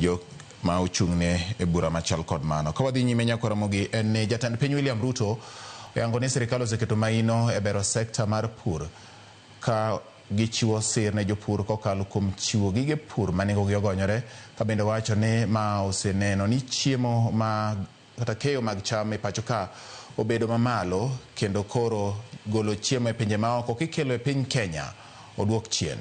Jo ma ochung'ne e bura machal kod mano. Ka wadhi nyime nyako Ramogi en ni jatend piny William Ruto oyango ni sirikal oseketo maino e bero sekta mar pur ka gichiwo sir ne jopur kokalo kuom chiwo gige pur ma nengogi ogonyore ka bende wacho ni ma oseneno ni chiemo ma kata keyo mag cham e pacho ka obedo mamalo kendo koro golo chiemo e pinje maoko kikelo e piny Kenya oduok chien.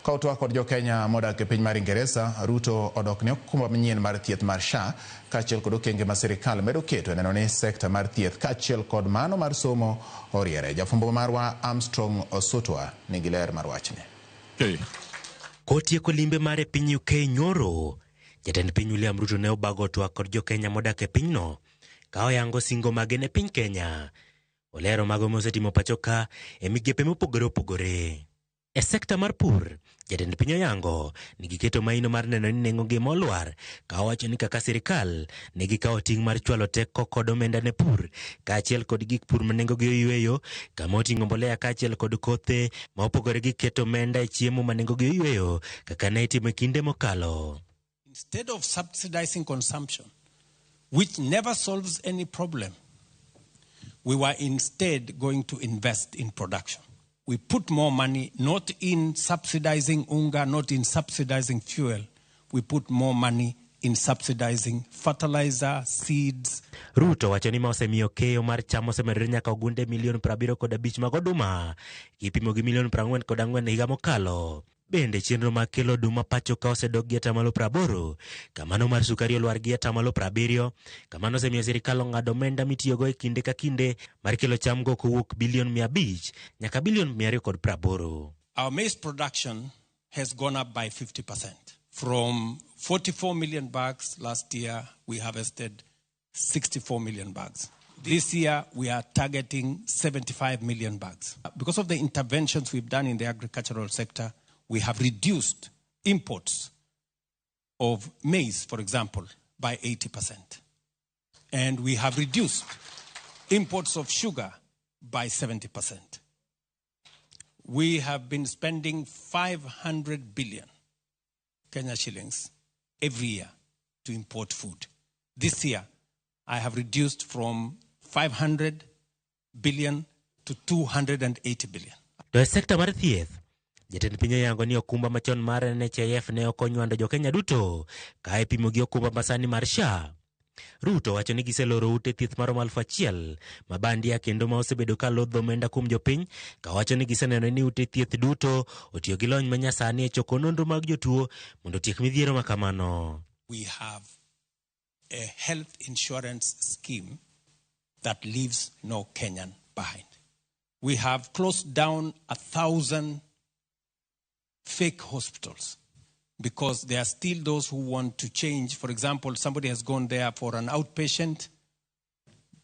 Ka otwak kod jokenya modak e piny mar Ingeresa, Ruto odok ne okumba manyien mar thieth mar SHA kaachiel kod okenge ma sirikal medo keto e neno ni sekta mar thieth kaachiel kod mano mar somo oriere. Jafwambo marwa Armstrong Osutwa nigi ler mar wachni. Hey. Kotieko limbe mare e piny UK nyoro, jatend piny William Ruto ne obago twak kod jokenya modak e pinyno ka oyango singo mage ne piny Kenya. Olero mago mosetimo pacho ka e migepe mopogore opogore. E sekta mar pur, jatend piny oyango ni giketo maino mar neno ni nengo ngima olwar ka owacho ni kaka sirikal ne gikawo ting' mar chwalo teko kod omenda ne pur kaachiel kod gik pur ma nengogi oyweyo kama oting'o mbolea kaachiel kod kothe ma opogore gi keto omenda e chiemo ma nengogi oyweyo kaka ne itimo e kinde mokalo. Instead of subsidizing consumption, which never solves any problem, we were instead going to invest in production. We put more money not in subsidizing unga, not in subsidizing fuel. We put more money in subsidizing fertilizer, seeds. Ruto wacho ni ma osemiyo keyo mar cham osemedore nyaka ogunde milion 75 mag oduma kipimo gi milion 44 higa mokalo. Bende chenro mag kelo oduma pacho ka osedok gi atamalo 80, kamano mar sukari olwar gi atamalo 70, kamano osemiyo sirikal ong'ado omenda mitiyogo e kinde ka kinde mar kelo chamgo kowuok bilion 500 nyaka bilion 280. Our maize production has gone up by 50%. From 44 million bags last year, we harvested 64 million bags. This year, we are targeting 75 million bags. Because of the interventions we've done in the agricultural sector, we have reduced imports of maize, for example, by 80%. And we have reduced imports of sugar by 70%. We have been spending 500 billion Kenya shillings every year to import food. This year, I have reduced from 500 billion to 280 billion. To e sekta mar thieth, jatend piny oyango ni okumba machon mar NHIF ne ok onywando jokenya duto ka ipimo gi okumba masani mar SHA. Ruto wacho ni giseloro ute thieth maromo 1000 ma bandia kendo ma osebedo ka lodho omenda kuom jopiny kawacho ni giseneno ni ute thieth duto otiyo gi lony manyasani e choko nonro mag jotuo mondo otiek midhiero ma kamano. We have a health insurance scheme that leaves no Kenyan behind. We have closed down 1,000 fake hospitals because there are still those who want to change. For example, somebody has gone there for an outpatient.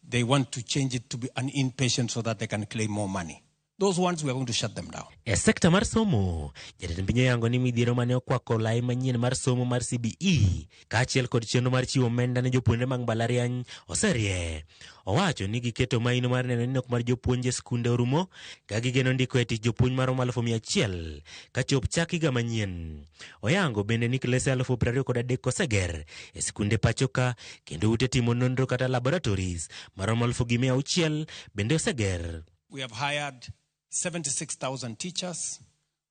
They want to change it to be an inpatient so that they can claim more money. Those ones, we are going to shut them down. E sekta mar somo, jatend piny oyango ni midhiero mane okwako lai manyien mar somo mar CBE kaachiel kod chenro mar chiwo omenda ne jopuonjre mag mbalariany oserie. Owacho ni giketo maino mar neno ni nok mar jopuonj e skunde orumo ka gigeno ndiko e tich jopuonj maromo 100,000 kachop chak higa manyien. Oyango bende ni klese 23,000 oseger e skunde pacho ka kendo ute timo nonro kata laboratories maromo 1,600 bende oseger. We have hired 76,000 teachers.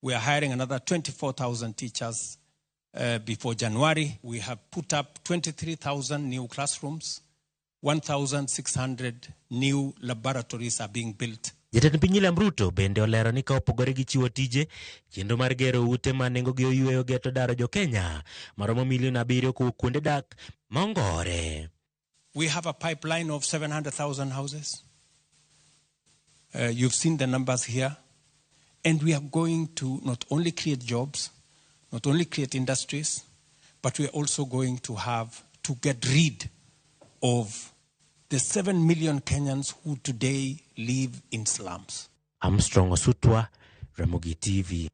We are hiring another 24,000 teachers before January. We have put up 23,000 new classrooms. 1,600 new laboratories are being built. Jatend piny William Ruto bende olero ni ka opogore gi chiwo tije, chenro mar gero ute ma nengogi oyweyo geto daro jo-Kenya maromo milion 7 kowuok kuonde dak ma ongore. We have a pipeline of 700,000 houses. You've seen the numbers here. And we are going to not only create jobs, not only create industries, but we are also going to have to get rid of the 7 million Kenyans who today live in slums. Armstrong Osutwa, Ramogi TV.